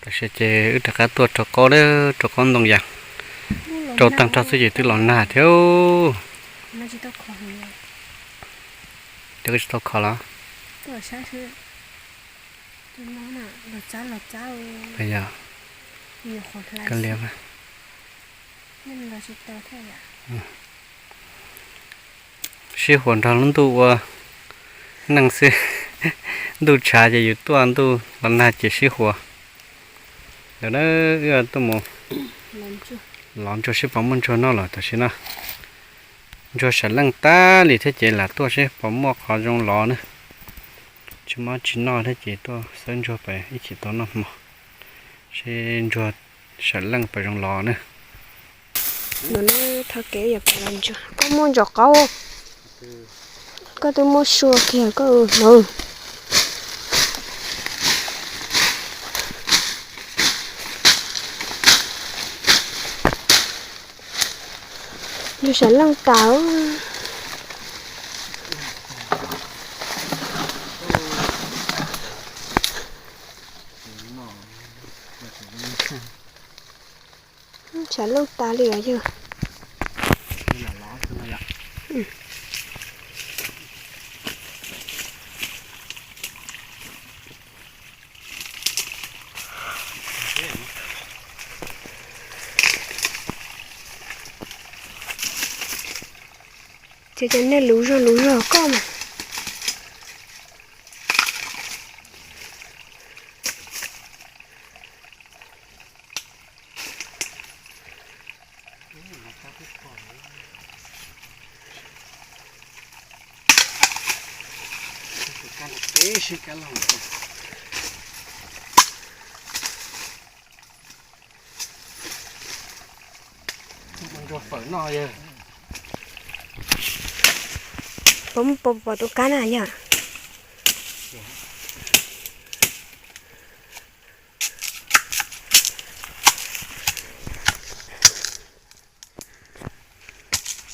Ces wb rov qab tuaj rau qaub, rau qaub ntoo yas, rau tag nrho xwb ces twb los nag thiab. Ces koj tsis tau kho los? Yog, koj liam. Sib huas nrog lub ntuj ua neej xwb. Ntuj tshav ces yus tuaj, ntuj los nag ces sib huas. Lawm na, wb tuaj mus lov ntsuag seb puas muaj ntsuag noj lawm tam sim no. Ntsuag sam leej tag li thiab ces lam tuaj seb puas muaj qhov zoo lov na. Tsis muaj tsis noj thiab ces tuaj xawb ntsuag pem ib chim tau noj hmo, seb ntsuag sam leej puas zoo lov na. No na, thov kev yog pem los ntsuag, koj muaj ntsos qaub, koj twb muab sua kiag koj no. Ntsuag sam leej tas. Sam leej tas li os yog. Ces cov nej luv zog luv zog koj mas. Puas muaj pom pom tus kab na yog?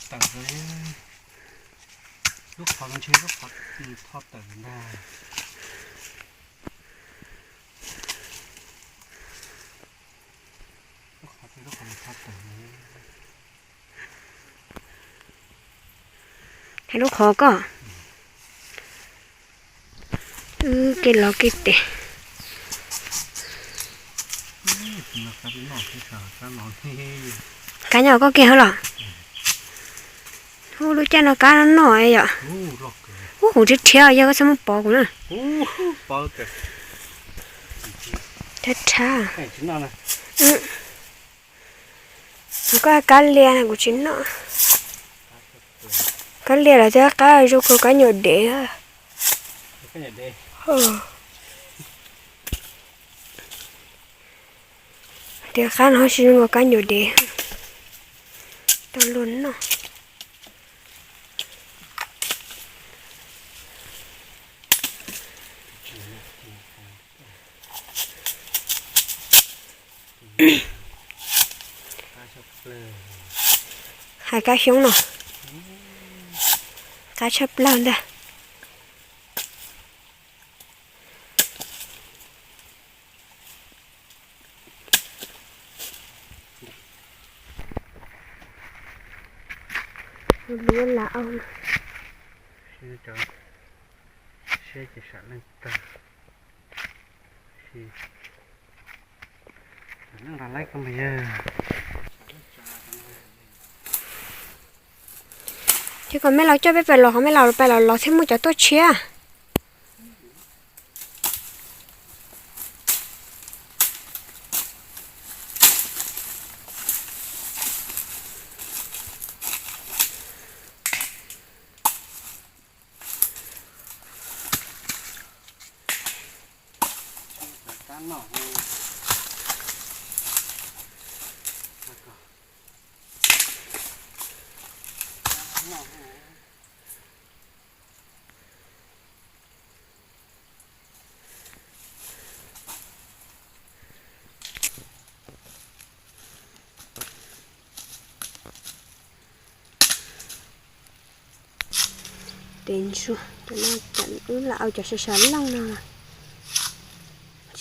Tawm, lub qhov ntshe lub qhov tho tawm ntag. Lub qhov, lub qhov tho tawm. Hais lub qhov koj. Wb kev los kev tes. Kab nyob koj kiag hauv los? Hu lub caij no kab no noj yom. Ub, kuv rhiab rhiab yog koj txhob muab pov kuv na. Rhiab rhiab. Koj kab lia kuv tsis noj. Kab lia los thiab kab zoo kawg kab nyuam dev. Tias qab no tsis zoo kawg kab nyuam dev. Tau luag noj. Hais kab xyoob no, qab tshaj plaws ntag. Luab la au. Seb ces sam leej tag. Ces kom mej los coj peb pais los, qhov mej los pais los los thiaj muaj cov tuaj tshiab. Tes ntsuag, wb lam au cov sawv sawv leej no.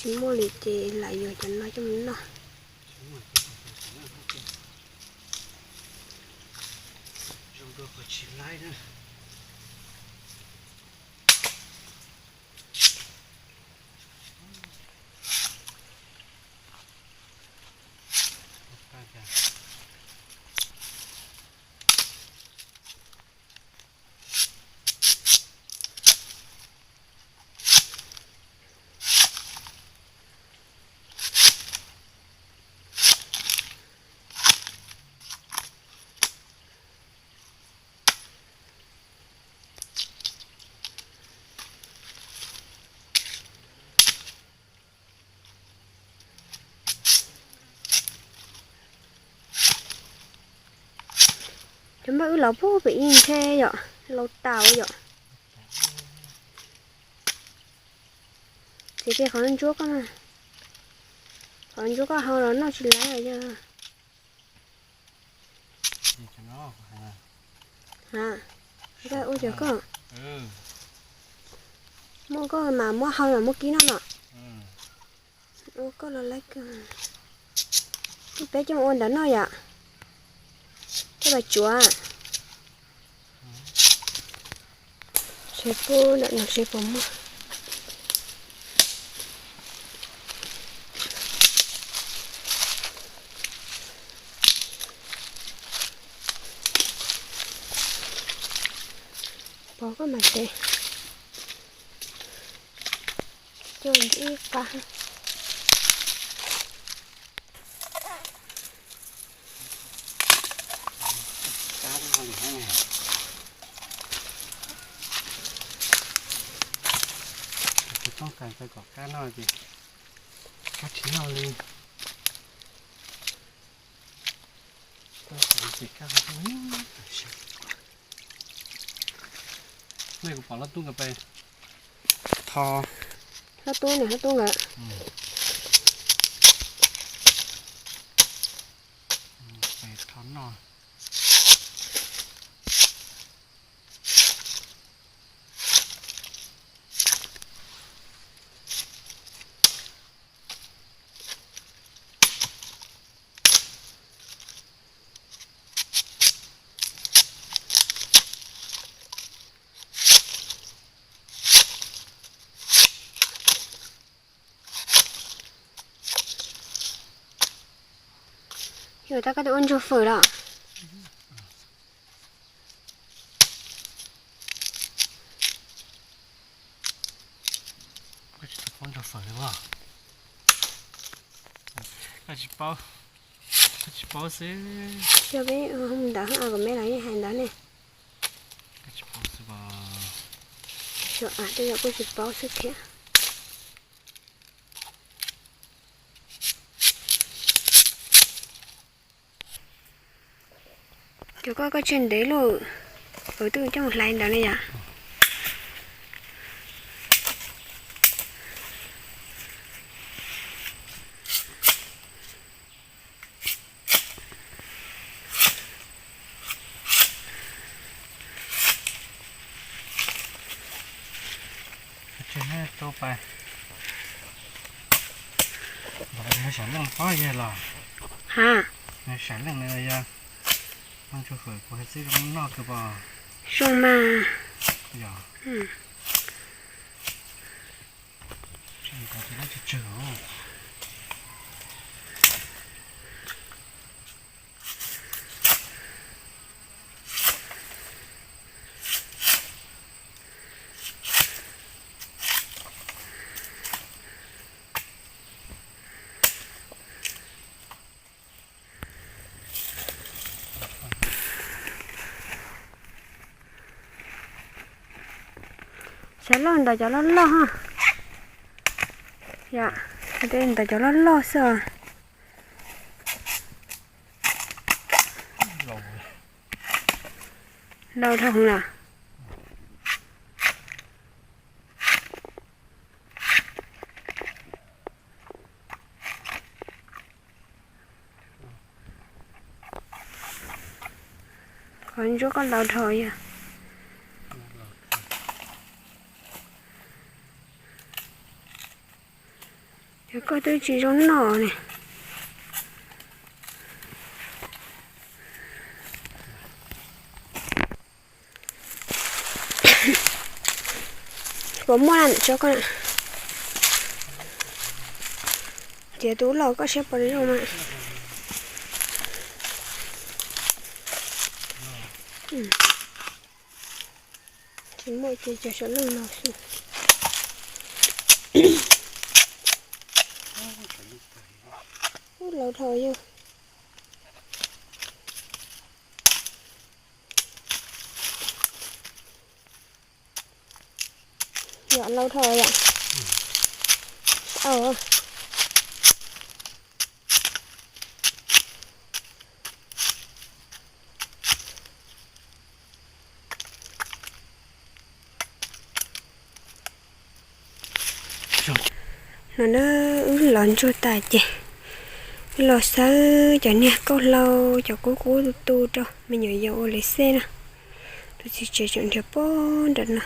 Muaj li ces lam yuav cov no coj mus noj. Cov npawg wb los puag pem ib ntshe yom, laus tas yom. Ces tej qhov ntsuab koj, qhov ntsuab koj hau los noj tsis laiv yog. Ha, ua cas koj, muaj koj mas muab hau los muab kib noj no. Ua koj los laiv kawg. Peb coj mus ua ntawv noj yom. Coj los tsuav. Seb pub ntawm no seb puas muaj. Pov koj mas tes. Coj ib qab. Tus tub qas tau kom kab noj ces kab tsis noj li. Nej kuv pom hlob tub nkawd pem tho. Hlob tub niam hlob tub nkawd pem tho noj. Yog tab koj twb ua ntsuag fawm los? Koj tsis tau paub ntsuag fawm li os. Koj tsis paub, koj tsis paub xwb. Yog peb ntawd kom me los yeej hais ntawd ne. Koj tsis paub xwb os. Xyov, tej zaum kuj tsis paub xwb thiab. Cov koj, koj tseg ntev lauj, kuv twb coj mus hlais ntawd ne yom. Tseg tau pais. Sam leej pob yog los? Ha, sam leej no yog ntsuag fawm kuv hais xwb, zoo noj kawg pom. Zoo mas. Yog. Xav loj ntawm cov loj loj ha. Yog, ntawm cov loj loj xwb os. Laus dhau heev lawm. Qhov ntsuab koj laus dhau yog. Koj twb tsis zoo noj ne. Puas muaj na, tso koj na. Tias tus loj koj siab puas zoo na. Tsis muaj ces cov saum lub no xwb. Ub, laus dhau yog. Yom, laus dhau yom. Au. No na, wb los ntsuag tas ces wb los xawb cov niag kauj hlau, cov kub kub tu tu rau me nyuam yaus ua lwm xej na. Tus txiv tsev tseem nrhiav pog nram no.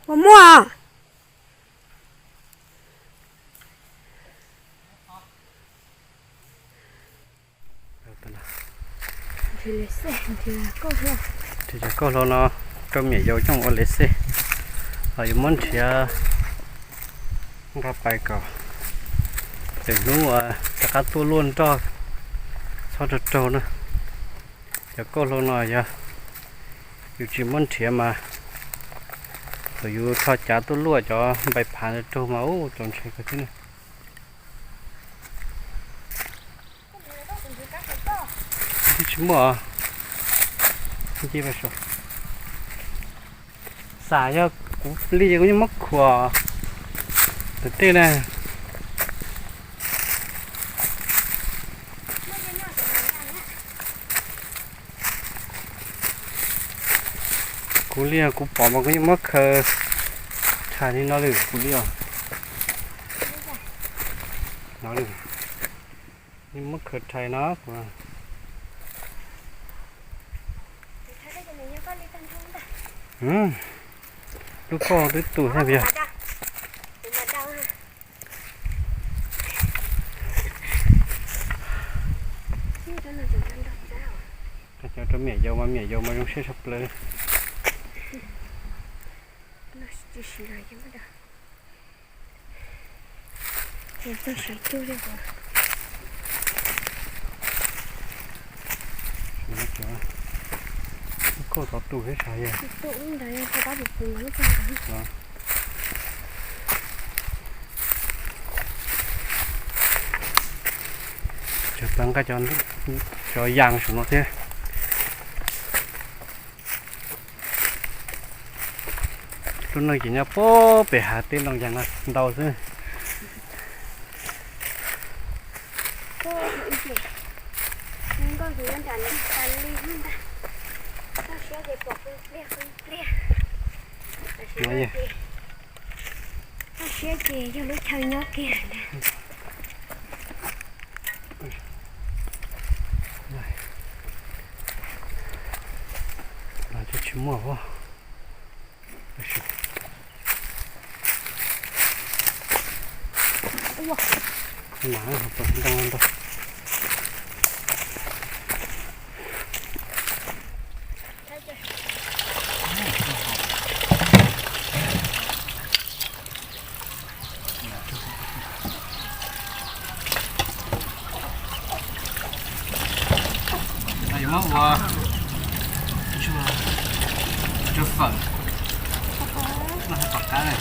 Puas muaj? Nrhiav cov kauj hlau no rau me nyuam yaus coj ua lwm xej. Ho yuav muab nrhiav nqa pais kom txawm hnub uas rov qab tuaj luaj nroj txhob raug raug na. Cov kauj hlau no yog yus tsis muab nrhiav mas thaum yus rho cav tuaj luaj cov npais phav ntawd raug mas ub txaus ntshai kawg thiab na. Twb tsis muaj. Xav yog kuv li kuv yeej muab khuam tus tej na. Kuv li kuv pom mas kuv yeej muab khaws rhais li no lawm kuv li os. No lawm. Yeej muab khaws rhais no. Lub kauj twb tu thiab yog. Cov rau me nyuam yaus mas me nyuam yaus mas zoo siab tshaj plaws. Lub kauj tod tu thiab sas yog. Tseem tau nqa cov yas saum no thiab. Lub neej ces nyob puag pem hav teb no yas no ntau xwb. Toj siab ces yog lub chaw nyob kiag ntag. Tsis muaj. Ntoo ntau. Yuav muab ua ntsuag, ntsuag fawm, noj haj tom qab na.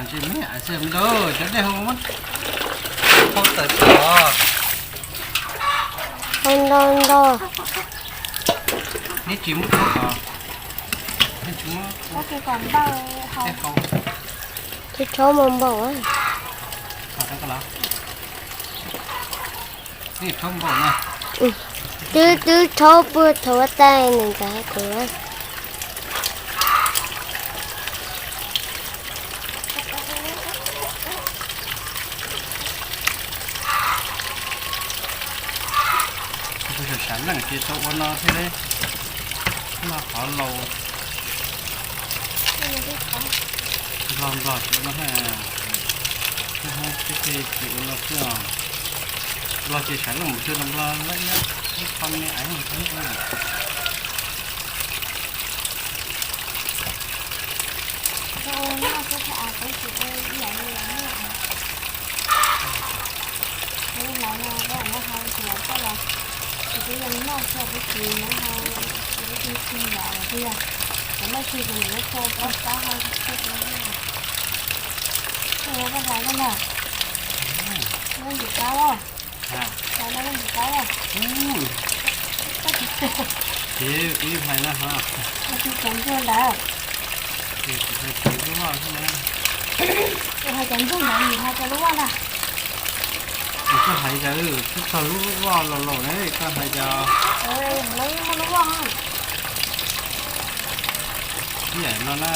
Tsis me ais xwb ntau, cov dej hau muab hau tawm tawm os. Hau ntau ntau. Neb tsis muab khaub os, neb tsis muab khaub. Twb rhaub mus npaum. Twb rhaub npaum na. Twb, twb rhaub puag thaum ua tais nws ntxawm hais kuv. Kuv sam leej ces tau ua no thiab, noj qhov laus. Nplog nplog tsis ua no, tib teg tsis ua no xwb os. Nplog ces sam leej mus twg los nplog lawm, ib qho me ais mus thab na. Ntxim qab os. Ntxim qab os. Ces kuv yeej hais na ho. Kuv hais cov nplooj ntawd. Ces kuv hais cov nplooj loj xwb na. Kuv hais cov nplooj ntawd, nws hais cov lub loj ntag. Koj hais cas, koj txog lub loj los laus ne, koj hais cas. Lub loj. Ib yam no na.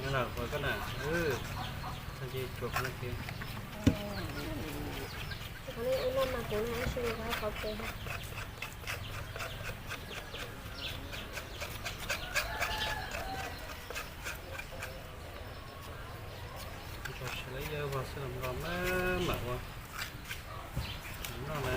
Nyob lawm, ua koj na, tag nce tsuas qhov no tiag. Tso sawv daws ib yam vog xwb los nplog mam mam ua. Noj na.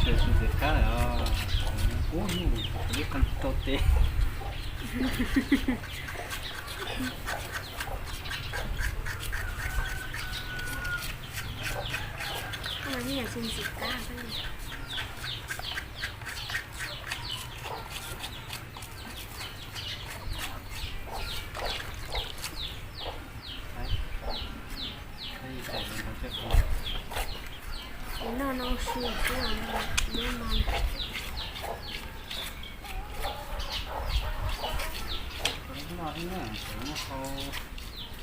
Sawv tsis txiv qab os. Ub, ib qho tau tes. Koj los yeej yog tsis ntxim qab xwb. Noj no ua si xwb, noj no. Noj ib na, muab hau.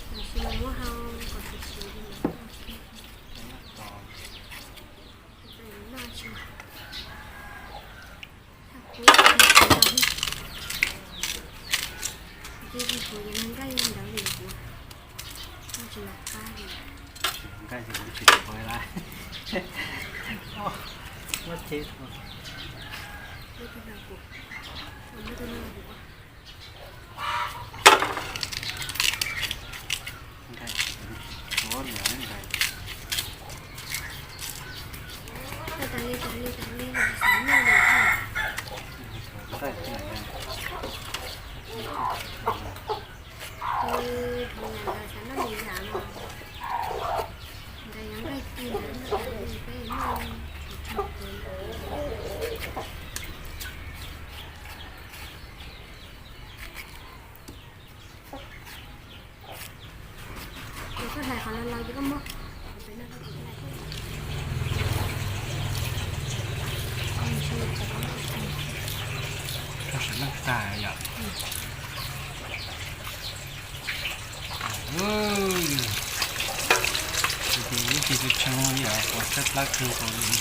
Tam sim no muab hau kom siav siav li ntawd. Noj tso. Noj tso. Thaj kub, ces kuv yuav nqaij ntawd li kuv, noj tsis los qab li. Nqaij ces kuv tsis tau lawm. Muab teb. Muab teb no kuv, muab teb no kuv. Nqaij, ua li nqaij. Tag li, tag li, tag li, xav noj li. Nqaij, nqaij, nqaij, xav noj li yam no. Nqaij, nqaij ci ntawd noj li peb noj. Ces koj hlais qhov no los ces koj muab. Rau sawv leej tag yom. Ces ib ce tshee tshee yom, qhuav tshaib plab kawg nkaus li.